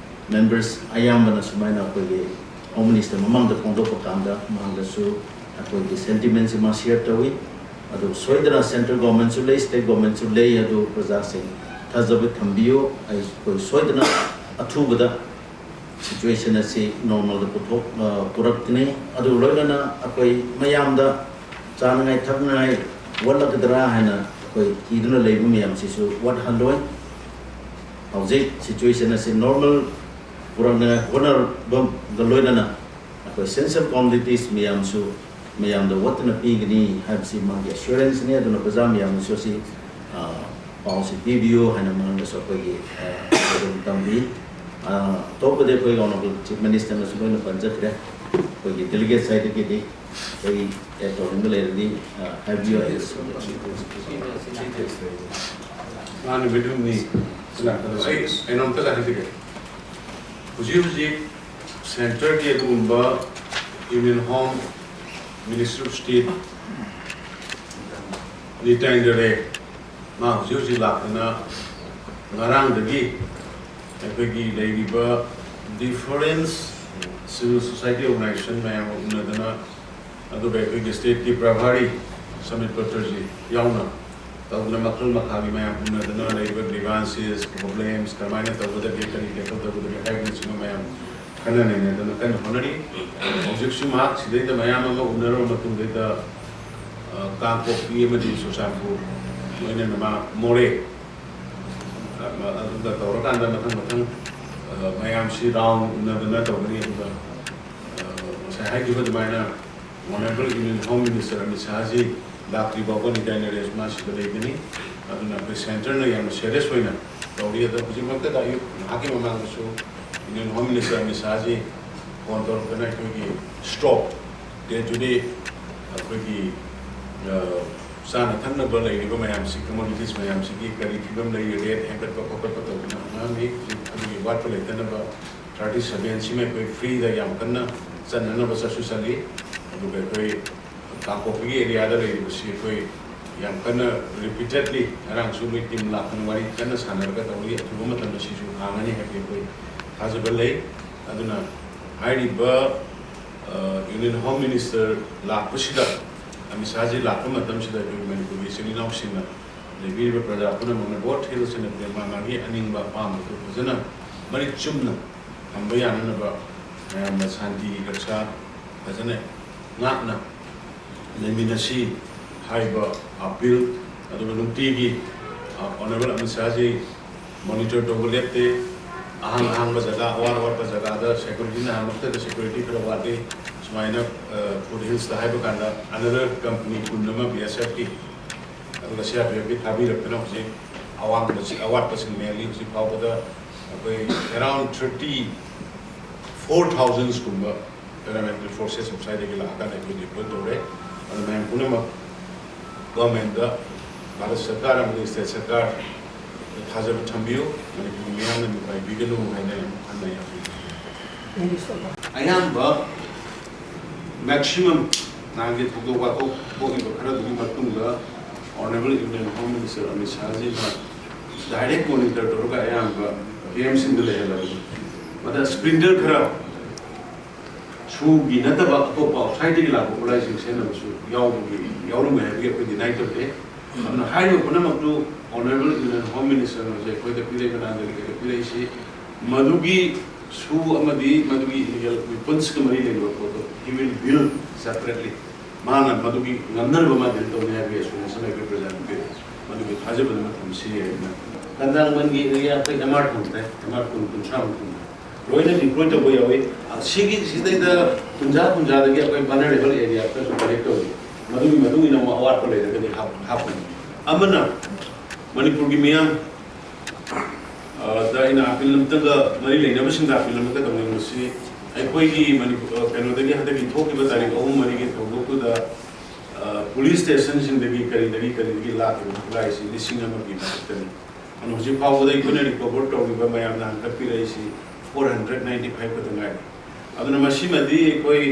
members ꯑꯌꯥꯝꯕꯅ ꯁꯨꯃꯥꯏꯅ ꯑꯩꯈꯣꯏꯒꯤ Home Minister ꯃꯃꯥꯡꯗ ꯐꯣꯡꯗꯣꯛꯄ ꯀꯥꯟꯗ ꯃꯍꯥꯛꯅꯁꯨ ꯑꯩꯈꯣꯏꯒꯤ sentiment ꯁꯤ ꯃꯥ share ꯇꯧꯏ꯫ ꯑꯗꯨ ꯁꯣꯏꯗꯅ central government ꯁꯨ ꯂꯩ, state government ꯁꯨ ꯂꯩ, ꯑꯗꯨ ꯄ꯭ꯔꯖꯥꯁꯤꯡ ꯊꯥꯖꯕ ꯊꯝꯕꯤꯌꯨ꯫ ꯑꯩꯈꯣꯏ ꯁꯣꯏꯗꯅ ꯑꯊꯨꯕꯗ situation ꯑꯁꯤ normal ꯗ ꯄꯨꯊꯣꯛ-, ꯑ, ꯄꯨꯔꯛꯀꯅꯤ꯫ ꯑꯗꯨ ꯂꯣꯏꯅꯅ ꯑꯩꯈꯣꯏ ꯃꯌꯥꯝꯗ ꯆꯥꯅꯉꯥꯏ ꯊꯛꯅꯉꯥꯏ ꯋꯥꯠꯂꯛꯀꯗ꯭ꯔꯥ ꯍꯥꯏꯅ ꯑꯩꯈꯣꯏ ꯊꯤꯗꯨꯅ ꯂꯩꯕ ꯃꯌꯥꯝꯁꯤꯁꯨ ꯋꯥꯠꯍꯜꯂꯣꯏ꯫ ꯍꯧꯖꯤꯛ ꯁꯤꯆꯨꯋꯦꯁꯟ ꯑꯁꯤ ꯅꯣꯔꯃꯦꯜ ꯄꯨꯔꯛꯅꯉꯥꯏ ꯍꯣꯠꯅꯕꯒ ꯂꯣꯏꯅꯅ ꯑꯩꯈꯣꯏ ꯏꯁꯦꯟꯁꯤꯌꯦꯜ ꯀꯣꯃꯣꯗꯤꯇꯤꯁ ꯃꯌꯥꯝꯁꯨ ꯃꯌꯥꯝꯗ ꯋꯥꯠꯇꯅ ꯄꯤꯒꯅꯤ ꯍꯥꯏꯕꯁꯤ ꯃꯥꯒꯤ ꯑꯦꯁꯨꯔꯦꯟꯁꯅꯤ꯫ ꯑꯗꯨꯅ ꯄ꯭ꯔꯖꯥ ꯃꯌꯥꯝꯅꯁꯨ ꯑꯁꯤ, ꯑ, ꯄꯥꯎꯁꯤ ꯄꯤꯕꯤꯌꯨ ꯍꯥꯏꯅ ꯃꯉꯣꯟꯗꯁꯨ ꯑꯩꯈꯣꯏꯒꯤ, ꯑ, ꯑꯗꯨꯝ ꯇꯝꯕꯤ꯫ ꯑ, ꯑꯇꯣꯞꯄꯗꯤ ꯑꯩꯈꯣꯏ ꯑꯣꯅꯔꯦꯕꯜ ꯆꯤꯐ ꯃꯤꯅꯤꯁꯇꯔꯅꯁꯨ ꯂꯣꯏꯅ ꯄꯟꯖꯈ꯭ꯔꯦ꯫ ꯑꯩꯈꯣꯏꯒꯤ ꯗꯦꯂꯤꯒꯦꯠ ꯁꯥꯏꯠꯇꯒꯤꯗꯤ ꯑꯩ ꯑꯦꯗ ꯇꯧꯅꯤꯡꯕ ꯂꯩꯔꯗꯤ, ꯑ, ꯍꯥꯏꯕꯤꯌꯨ꯫ ꯑꯩ ꯃꯥꯅ ꯃꯤꯗꯨꯝꯅꯤ꯫ ꯑꯩ ꯀꯩꯅꯣꯝꯇ ꯍꯥꯏꯖꯒꯦ꯫ ꯍꯧꯖꯤꯛ ꯍꯧꯖꯤꯛ ꯁꯦꯟꯇꯔꯒꯤ ꯑꯗꯨꯒꯨꯝꯕ union home minister of state Nityanand Rai, ꯃꯥ ꯍꯧꯖꯤꯛ ꯍꯧꯖꯤꯛ ꯂꯥꯛꯇꯅ ꯉꯔꯥꯡꯗꯒꯤ ꯑꯩꯈꯣꯏꯒꯤ ꯂꯩꯔꯤꯕ ꯗꯤꯐꯔꯦꯟꯁ ꯁꯤꯚꯤꯜ ꯁꯣꯁꯥꯏꯇꯤ ꯑꯣꯔꯒꯅꯥꯏꯖꯦꯁꯟ ꯃꯌꯥꯝꯒ ꯎꯅꯗꯅ, ꯑꯗꯨꯒ ꯑꯩꯈꯣꯏꯒꯤ ꯁ꯭ꯇꯦꯠꯀꯤ ꯄ꯭ꯔꯚꯥꯔꯤ ꯁꯃꯤꯠ ꯄꯇ꯭ꯔꯖꯤ ꯌꯥꯎꯅ ꯇꯧꯗꯅ ꯃꯈꯜ ꯃꯈꯥꯒꯤ ꯃꯌꯥꯝ ꯎꯅꯗꯅ ꯂꯩꯔꯤꯕ ꯒ꯭ꯔꯤꯚꯥꯟꯁꯦꯁ, ꯄ꯭ꯔꯣꯕ꯭ꯂꯦꯝꯁ ꯀꯔꯝꯍꯥꯏꯅ ꯇꯧꯒꯗꯒꯦ, ꯀꯔꯤ ꯇꯦꯀꯜ ꯇꯧꯒꯗꯒꯦ ꯍꯥꯏꯕꯅꯆꯤꯡꯕ ꯃꯌꯥꯝ ꯈꯟꯅ ꯅꯩꯅꯗꯅ ꯀꯟꯅ ꯍꯣꯠꯅꯔꯤ꯫ ꯍꯧꯖꯤꯛꯁꯨ ꯃꯍꯥꯛ ꯁꯤꯗꯩꯗ ꯃꯌꯥꯝ ꯑꯃ ꯎꯅꯔꯕ ꯃꯇꯨꯡꯗꯩꯗ, ꯑ, ꯀꯥꯡꯄꯣꯛꯄꯤ ꯑꯃꯗꯤ ꯆꯨꯔꯆꯥꯟꯄꯨꯔ, ꯂꯣꯏꯅꯅ ꯃꯥ ꯃꯣꯔꯦ, ꯑ, ꯑꯗꯨꯒ ꯇꯧꯔꯀꯥꯟꯗ ꯃꯊꯪ ꯃꯊꯪ, ꯑ, ꯃꯌꯥꯝꯁꯤ ꯔꯥꯎꯟ ꯎꯅꯗꯅ ꯇꯧꯒꯅꯤ꯫ ꯑꯗꯨꯒ, ꯑ, ꯉꯁꯥꯏ ꯍꯥꯏꯈꯤꯕ ꯑꯗꯨꯃꯥꯏꯅ honourable union home minister Amit Shahji ꯂꯥꯛꯇ꯭ꯔꯤ ꯐꯥꯎꯕ ꯅꯤꯇꯥꯏ ꯅꯔꯦꯁ ꯃꯥ ꯁꯤꯗ ꯂꯩꯒꯅꯤ꯫ ꯑꯗꯨꯅ ꯑꯩꯈꯣꯏ ꯁꯦꯟꯇꯔꯅ ꯌꯥꯝꯅ ꯁꯦꯔꯤꯌꯁ ꯑꯣꯏꯅ ꯇꯧꯔꯤ꯫ ꯑꯗꯣ ꯍꯧꯖꯤꯛꯃꯛꯇꯗ ꯑꯌꯨꯛ ꯉꯥꯏꯍꯥꯛꯀꯤ ꯃꯃꯥꯡꯗꯁꯨ union home minister Amit Shahji phone ꯇꯧꯔꯛꯇꯅ ꯑꯩꯈꯣꯏꯒꯤ ꯁ꯭ꯇꯣꯛ, ꯗꯦ ꯇꯨ ꯗꯦ ꯑꯩꯈꯣꯏꯒꯤ, ꯑ, ꯆꯥꯅ ꯊꯛꯅꯕ ꯂꯩꯔꯤꯕ ꯃꯌꯥꯝꯁꯤ, ꯀꯃꯣꯗꯤꯇꯤꯁ ꯃꯌꯥꯝꯁꯤꯒꯤ ꯀꯔꯤ ꯐꯤꯕꯝ ꯂꯩꯔꯤ, ꯔꯦꯠ ꯍꯦꯟꯒꯠꯄ ꯈꯣꯀꯠꯄ ꯇꯧꯗꯅ ꯑꯉꯥꯡꯒꯤ ꯍꯧꯖꯤꯛ ꯑꯗꯨꯒꯤ ꯋꯥꯠꯄ ꯂꯩꯇꯅꯕ ꯊꯥꯔꯇꯤ ꯁꯚꯦꯟꯁꯤꯃ ꯑꯩꯈꯣꯏ ꯐ꯭ꯔꯤꯗ ꯌꯥꯝ ꯀꯟꯅ ꯆꯠꯅꯅꯕ ꯆꯠꯁꯨ ꯆꯠꯂꯤ꯫ ꯑꯗꯨꯒ ꯑꯩꯈꯣꯏ ꯀꯥꯡꯄꯣꯛꯄꯤꯒꯤ ꯑꯦꯔꯤꯌꯥꯗ ꯂꯩꯔꯤꯕꯁꯤ ꯑꯩꯈꯣꯏ ꯌꯥꯝ ꯀꯟꯅ ꯔꯤꯄꯤꯇꯦꯗꯂꯤ ꯉꯔꯥꯡꯁꯨ ꯃꯣꯏ ꯇꯤꯝ ꯂꯥꯛꯇꯅ ꯋꯥꯔꯤ ꯀꯟꯅ ꯁꯥꯟꯅꯔꯒ ꯇꯧꯔꯤ꯫ ꯑꯊꯨꯕ ꯃꯇꯝꯗ ꯁꯤꯁꯨ ꯍꯥꯡꯉꯅꯤ ꯍꯥꯏꯕꯒꯤ ꯑꯩꯈꯣꯏ ꯊꯥꯖꯕ ꯂꯩ꯫ ꯑꯗꯨꯅ ꯍꯥꯏꯔꯤꯕ, ꯑ, ꯌꯨꯅꯤꯌꯟ ꯍꯣꯝ ꯃꯤꯅꯤꯁꯇꯔ ꯂꯥꯛꯄꯁꯤꯗ, ꯑꯃꯤꯠ ꯁꯥꯍꯖꯤ ꯂꯥꯛꯄ ꯃꯇꯝꯁꯤꯗ ꯑꯩꯈꯣꯏꯒꯤ ꯃꯅꯤꯄꯨꯔꯒꯤ ꯏꯆꯤꯜ ꯏꯅꯥꯎꯁꯤꯡꯅ, ꯂꯩꯕꯤꯔꯤꯕ ꯄ꯭ꯔꯖꯥ ꯄꯨꯝꯅꯃꯛꯅ ꯕꯣꯠ ꯊꯤꯜꯂꯁꯤꯅ ꯃꯥ ꯃꯥꯒꯤ ꯑꯅꯤꯡꯕ ꯑꯄꯥꯝꯕꯗꯨ ꯐꯖꯅ ꯃꯔꯤꯛ ꯆꯨꯝꯅ ꯊꯝꯕ ꯌꯥꯅꯅꯕ ꯃꯌꯥꯝꯅ ꯁꯥꯟꯇꯤꯒꯤ ꯔꯛꯁꯥ ꯐꯖꯅ ꯉꯥꯛꯅ ꯂꯩꯃꯤꯟꯅꯁꯤ ꯍꯥꯏꯕ ꯑꯄꯤꯜ꯫ ꯑꯗꯨꯒ ꯅꯨꯡꯇꯤꯒꯤ ꯑꯣꯅꯔꯦꯕꯜ ꯑꯃꯤꯠ ꯁꯥꯍꯖꯤ ꯃꯣꯅꯤꯇꯔ ꯇꯧꯕ ꯂꯦꯞꯇꯦ꯫ ꯑꯍꯥꯡ ꯑꯍꯥꯡꯕ ꯖꯒꯥ, ꯑꯋꯥꯠ ꯑꯋꯥꯠꯄ ꯖꯒꯥꯗ ꯁꯦꯀ꯭ꯌꯨꯔꯤꯇꯤ, ꯅꯍꯥꯟꯃꯛꯇꯗ ꯁꯦꯀ꯭ꯌꯨꯔꯤꯇꯤ ꯈꯔ ꯋꯥꯠꯂꯤ, ꯁꯨꯃꯥꯏꯅ ꯐꯨꯠ ꯍꯤꯜꯁꯇ ꯍꯥꯏꯕ ꯀꯥꯟꯗ ꯑꯅꯗꯔ ꯀꯝꯄꯅꯤ ꯀꯨꯟ ꯑꯃ ꯕꯤ ꯑꯦꯁ ꯑꯦꯐꯀꯤ, ꯑꯗꯨꯒ ꯁꯤ ꯑꯥꯔ ꯄꯤ ꯑꯦꯐꯀꯤ ꯊꯥꯕꯤꯔꯛꯇꯅ ꯍꯧꯖꯤꯛ ꯑꯋꯥꯡꯕꯁꯤ, ꯑꯋꯥꯠꯄꯁꯤꯡ ꯃꯦꯟꯂꯤ ꯍꯧꯖꯤꯛ ꯐꯥꯎꯕꯗ ꯑꯩꯈꯣꯏ around thirty four ꯊꯥꯎꯖꯟꯁꯀꯨꯝꯕ paramilitary forces ꯑꯥꯎꯠꯁꯥꯏꯗꯇꯒꯤ ꯂꯥꯛꯑꯀꯥꯟꯗ ꯑꯩꯈꯣꯏ ꯗꯤꯄ꯭ꯂꯣꯏ ꯇꯧꯔꯦ꯫ ꯑꯗꯨ ꯃꯌꯥꯝ ꯄꯨꯝꯅꯃꯛ ꯒꯣꯔꯃꯦꯟꯗ, ꯚꯥꯔꯠ ꯁꯔꯀꯥꯔ ꯑꯃꯗꯤ ꯁ꯭ꯇꯦꯠ ꯁꯔꯀꯥꯔ ꯊꯥꯖꯕ ꯊꯝꯕꯤꯌꯨ꯫ ꯃꯅꯤꯄꯨꯔ ꯃꯤꯌꯥꯝꯅ ꯃꯤꯄꯥꯏꯕꯤꯒꯅꯨ ꯍꯥꯏꯅ ꯌꯥꯝ ꯍꯟꯅ ꯌꯥꯝ ꯑꯌꯥꯝꯕ ꯃꯦꯛꯁꯤꯃꯝ ꯅꯍꯥꯟꯒꯤ ꯊꯧꯗꯣꯛ ꯋꯥꯊꯣꯛ ꯊꯣꯛꯂꯤꯕ ꯈꯔꯗꯨꯒꯤ ꯃꯇꯨꯡꯗ honourable union home minister Amit ꯁꯥꯍꯖꯤꯅ ꯗꯥꯏꯔꯦꯛ ꯃꯣꯅꯤꯇꯔ ꯇꯧꯔꯒ ꯑꯌꯥꯝꯕ ꯀꯦꯝꯁꯤꯡꯗ ꯂꯩꯍꯜꯂꯕꯅꯤ꯫ ꯃꯗ ꯁ꯭ꯄ꯭ꯂꯤꯟꯇꯔ ꯈꯔ ꯁꯨꯒꯤ ꯅꯠꯇꯕ ꯑꯇꯣꯞꯄ ꯑꯥꯎꯠꯁꯥꯏꯗꯇꯒꯤ ꯂꯥꯛꯄ ꯈꯨꯠꯂꯥꯏꯁꯤꯡ ꯁꯤꯖꯤꯟꯅꯕꯁꯨ ꯌꯥꯎꯕꯒꯤ, ꯌꯥꯎꯔꯝꯃꯦ ꯍꯥꯏꯕꯒꯤ ꯑꯩꯈꯣꯏ ꯗꯤꯅꯥꯏ ꯇꯧꯗꯦ꯫ ꯑꯗꯨꯅ ꯍꯥꯏꯔꯤꯕ ꯄꯨꯝꯅꯃꯛꯇꯨ ꯑꯣꯅꯔꯦꯕꯜ ꯌꯨꯅꯤꯌꯟ ꯍꯣꯝ ꯃꯤꯅꯤꯁꯇꯔꯅ ꯍꯧꯖꯤꯛ ꯑꯩꯈꯣꯏꯗ ꯄꯤꯔꯛꯏꯕ, ꯅꯍꯥꯟꯗꯒꯤ ꯑꯩꯈꯣꯏꯗ ꯄꯤꯔꯛꯏꯁꯤ, ꯃꯗꯨꯒꯤ ꯁꯨ ꯑꯃꯗꯤ ꯃꯗꯨꯒꯤ ꯏꯂꯤꯒꯦꯜ ꯋꯤꯄꯟꯁꯀ ꯃꯔꯤ ꯂꯩꯅꯕ ꯄꯣꯠꯇꯣ he will deal separately꯫ ꯃꯥꯅ ꯃꯗꯨꯒꯤ ꯉꯝꯅꯅꯕ ꯃꯥ ꯗꯤꯜ ꯇꯧꯅꯤ ꯍꯥꯏꯕꯒꯤ ꯑꯦꯁꯨꯔꯦꯟꯁ ꯑꯃ ꯑꯩꯈꯣꯏ ꯄ꯭ꯔꯖꯥꯅ ꯄꯤꯔꯛꯏ꯫ ꯃꯗꯨꯒꯤ ꯊꯥꯖꯕꯗꯨ ꯑꯃ ꯊꯝꯁꯤ ꯍꯥꯏꯅ꯫ ꯀꯟꯗꯥꯡꯕꯟꯒꯤ ꯑꯦꯔꯤꯌꯥ ꯑꯩꯈꯣꯏ ꯑꯦꯝ ꯑꯥꯔ ꯊꯝꯈ꯭ꯔꯦ, ꯑꯦꯝ ꯑꯥꯔ ꯀꯨꯟ, ꯀꯨꯟꯊ꯭ꯔꯥꯃꯨꯛ ꯊꯝꯈ꯭ꯔꯦ꯫ ꯂꯣꯏꯅ ꯗꯤꯄ꯭ꯂꯣꯏ ꯇꯧꯕ ꯌꯥꯎꯏ꯫ ꯁꯤꯒꯤ, ꯁꯤꯗꯩꯗ ꯀꯨꯟꯖꯥ, ꯀꯨꯟꯖꯥꯗꯒꯤ ꯑꯩꯈꯣꯏ ꯚꯜꯅꯔꯦꯕꯜ ꯑꯦꯔꯤꯌꯥ ꯈꯔꯁꯨ ꯀꯂꯦꯛ ꯇꯧꯏ꯫ ꯃꯗꯨꯒꯤ ꯃꯇꯨꯡ ꯏꯟꯅ ꯑꯃꯨꯛ ꯑꯋꯥꯠꯄ ꯂꯩꯔꯒꯗꯤ ꯍꯥꯞ-, ꯍꯥꯞꯀꯅꯤ꯫ ꯑꯃꯅ ꯃꯅꯤꯄꯨꯔꯒꯤ ꯃꯤꯌꯥꯝ, ꯑ, ꯗ ꯑꯩꯅ ꯑꯄꯤꯜ ꯑꯃꯇꯪꯒ, ꯃꯔꯤ ꯂꯩꯅꯕꯁꯤꯡꯗ ꯑꯄꯤꯜ ꯑꯃꯇ ꯇꯧꯅꯤꯡꯕꯁꯤ, ꯑꯩꯈꯣꯏꯒꯤ ꯃꯅꯤꯄꯨꯔ, ꯑ, ꯀꯩꯅꯣꯗꯒꯤ ꯍꯟꯗꯛꯀꯤ ꯊꯣꯛꯈꯤꯕ ꯇꯥꯔꯤꯛ ꯑꯍꯨꯝ ꯃꯔꯤꯒꯤ ꯊꯧꯗꯣꯛꯇꯨꯗ, ꯑ, ꯄꯨꯂꯤꯁ ꯁ꯭ꯇꯦꯁꯟꯁꯤꯡꯗꯒꯤ ꯀꯔꯤꯗꯒꯤ ꯀꯔꯤꯗꯒꯤ ꯂꯥꯛꯈꯤꯕ ꯈꯨꯠꯂꯥꯏꯁꯤ ꯂꯤꯁꯤꯡ ꯑꯃꯒꯤ ꯃꯊꯛꯇꯅꯤ꯫ ꯑꯗꯨꯅ ꯍꯧꯖꯤꯛ ꯐꯥꯎꯕꯗ ꯑꯩꯈꯣꯏꯅ ꯔꯤꯀꯣꯚꯔ ꯇꯧꯔꯤꯕ ꯃꯌꯥꯝꯅ ꯍꯟꯗꯛ ꯄꯤꯔꯛꯏꯁꯤ ꯐꯣꯔ ꯍꯟꯗ꯭ꯔꯦꯠ ꯅꯥꯏꯟꯇꯤ ꯐꯥꯏꯚ ꯈꯛꯇ ꯉꯥꯏꯔꯤ꯫ ꯑꯗꯨꯅ ꯃꯁꯤꯃꯗꯤ ꯑꯩꯈꯣꯏ,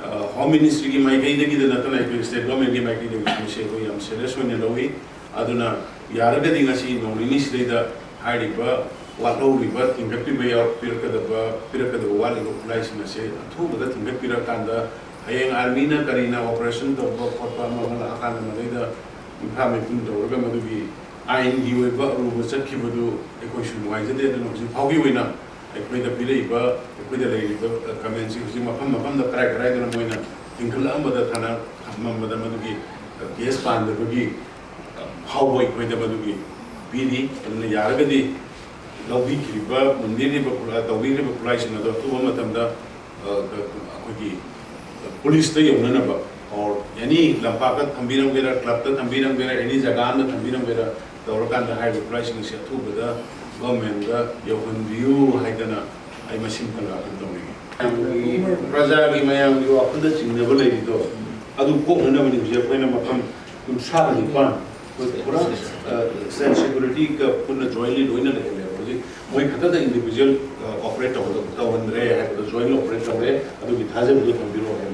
ꯑ, ꯍꯣꯝ ꯃꯤꯅꯤꯁꯇ꯭ꯔꯤꯒꯤ ꯃꯥꯏꯀꯩꯗꯒꯤꯗ ꯅꯠꯇꯅ ꯑꯩꯈꯣꯏ ꯁ꯭ꯇꯦꯠ ꯒꯣꯔꯃꯦꯟꯒꯤ ꯃꯥꯏꯀꯩꯗꯒꯤ ꯃꯁꯤ ꯑꯩꯈꯣꯏ ꯌꯥꯝ ꯁꯦꯔꯤꯌꯁ ꯑꯣꯏꯅ ꯂꯧꯏ꯫ ꯑꯗꯨꯅ ꯌꯥꯔꯒꯗꯤ ꯉꯁꯤ ꯅꯣꯡ ꯅꯤꯅꯤꯁꯤꯗꯩꯗ ꯍꯥꯏꯔꯤꯕ ꯋꯥꯠꯍꯧꯔꯤꯕ ꯊꯤꯡꯒꯠꯄꯤꯕ ꯌꯥꯎ-, ꯄꯤꯔꯛꯀꯗꯕ, ꯄꯤꯔꯛꯀꯗꯕ ꯋꯥꯠꯂꯤꯕ ꯈꯨꯠꯂꯥꯏꯁꯤꯡ ꯑꯁꯦ ꯑꯊꯨꯕꯗ ꯊꯤꯡꯒꯠꯄꯤꯔꯀꯥꯟꯗ, ꯍꯌꯦꯡ ꯑꯥꯔꯃꯤꯅ ꯀꯔꯤꯅ ꯑꯣꯄꯔꯦꯁꯟ ꯇꯧꯕ ꯈꯣꯠꯄ ꯑꯃ ꯑꯃ ꯂꯥꯛꯑꯀꯥꯟꯗ ꯃꯗꯩꯗ ꯃꯤꯐꯥ ꯃꯤꯄꯨꯝ ꯇꯧꯔꯒ ꯃꯗꯨꯒꯤ ꯑꯥꯏꯟꯒꯤ ꯑꯣꯏꯕ ꯑꯔꯨꯕ ꯆꯠꯈꯤꯕꯗꯨ ꯑꯩꯈꯣꯏꯁꯨ ꯅꯨꯡꯉꯥꯏꯖꯗꯦ꯫ ꯑꯗꯨꯅ ꯍꯧꯖꯤꯛ ꯐꯥꯎꯒꯤ ꯑꯣꯏꯅ ꯑꯩꯈꯣꯏꯗ ꯄꯤꯔꯛꯏꯕ, ꯑꯩꯈꯣꯏꯗ ꯂꯩꯔꯤꯕ, ꯑ, ꯀꯃꯦꯟꯁꯤ ꯍꯧꯖꯤꯛ ꯃꯐꯝ ꯃꯐꯝꯗ ꯀꯔꯥꯏ ꯀꯔꯥꯏꯗꯅ ꯃꯣꯏꯅ ꯆꯤꯡꯈꯠꯂꯛꯑꯝꯕꯗ ꯊꯥꯅ ꯊꯝꯃꯝꯕꯗ ꯃꯗꯨꯒꯤ ꯀꯦꯁ ꯄꯥꯟꯗꯕꯒꯤ ꯐꯥꯎꯕ ꯑꯩꯈꯣꯏꯗ ꯃꯗꯨꯒꯤ ꯄꯤꯔꯤ꯫ ꯑꯗꯨꯅ ꯌꯥꯔꯒꯗꯤ ꯂꯧꯕꯤꯈꯤꯕ, ꯃꯨꯟꯕꯤꯔꯤꯕ ꯈꯨꯠꯂꯥꯏ, ꯇꯧꯕꯤꯔꯤꯕ ꯈꯨꯠꯂꯥꯏꯁꯤꯡ ꯑꯗꯣ ꯑꯊꯨꯕ ꯃꯇꯝꯗ ꯑ, ꯑꯩꯈꯣꯏꯒꯤ ꯄꯨꯂꯤꯁꯇ ꯌꯧꯅꯅꯕ, or any ꯂꯝꯄꯥꯛꯇ ꯊꯝꯕꯤꯔꯝꯒꯦꯔꯥ, ꯀ꯭ꯂꯕꯇ ꯊꯝꯕꯤꯔꯝꯒꯦꯔꯥ, any ꯖꯒꯥ ꯑꯃꯗ ꯊꯝꯕꯤꯔꯝꯒꯦꯔꯥ, ꯇꯧꯔꯀꯥꯟꯗ ꯍꯥꯏꯔꯤꯕ ꯈꯨꯠꯂꯥꯏꯁꯤꯡ ꯑꯁꯤ ꯑꯊꯨꯕꯗ ꯒꯣꯔꯃꯦꯟꯗ ꯌꯧꯍꯟꯕꯤꯌꯨ ꯍꯥꯏꯗꯅ ꯑꯩ ꯃꯁꯤꯃꯇꯪ ꯑꯥꯄꯤꯜ ꯇꯧꯅꯤꯡꯉꯤ꯫ ꯃꯌꯥꯝꯒꯤ, ꯄ꯭ꯔꯖꯥꯒꯤ, ꯃꯌꯥꯝꯒꯤ ꯋꯥꯈꯜꯗ ꯆꯤꯡꯅꯕ ꯂꯩꯔꯤꯗꯣ ꯑꯗꯨ ꯀꯣꯛꯅꯅꯕꯅꯤ ꯍꯧꯖꯤꯛ ꯑꯩꯈꯣꯏꯅ ꯃꯐꯝ ꯀꯨꯟꯊ꯭ꯔꯥꯒ ꯅꯤꯄꯥꯟ, ꯑꯩꯈꯣꯏ ꯄꯨꯔꯥ, ꯑ, ꯁꯦꯟ ꯁꯦꯀ꯭ꯌꯨꯔꯤꯇꯤꯒ ꯄꯨꯟꯅ jointly ꯂꯣꯏꯅ ꯂꯩꯍꯜꯂꯦꯕ꯫ ꯍꯧꯖꯤꯛ ꯃꯣꯏ ꯈꯛꯇꯗ individual, ꯑ, operate ꯇꯧꯍꯟꯗ-, ꯇꯧꯍꯟꯗ꯭ꯔꯦ ꯍꯥꯏꯕꯗꯣ, jointly operate ꯇꯧꯔꯦ, ꯑꯗꯨꯒꯤ ꯊꯥꯖꯕꯗꯣ ꯊꯝꯕꯤꯔꯣ ꯍꯥꯏꯕ꯫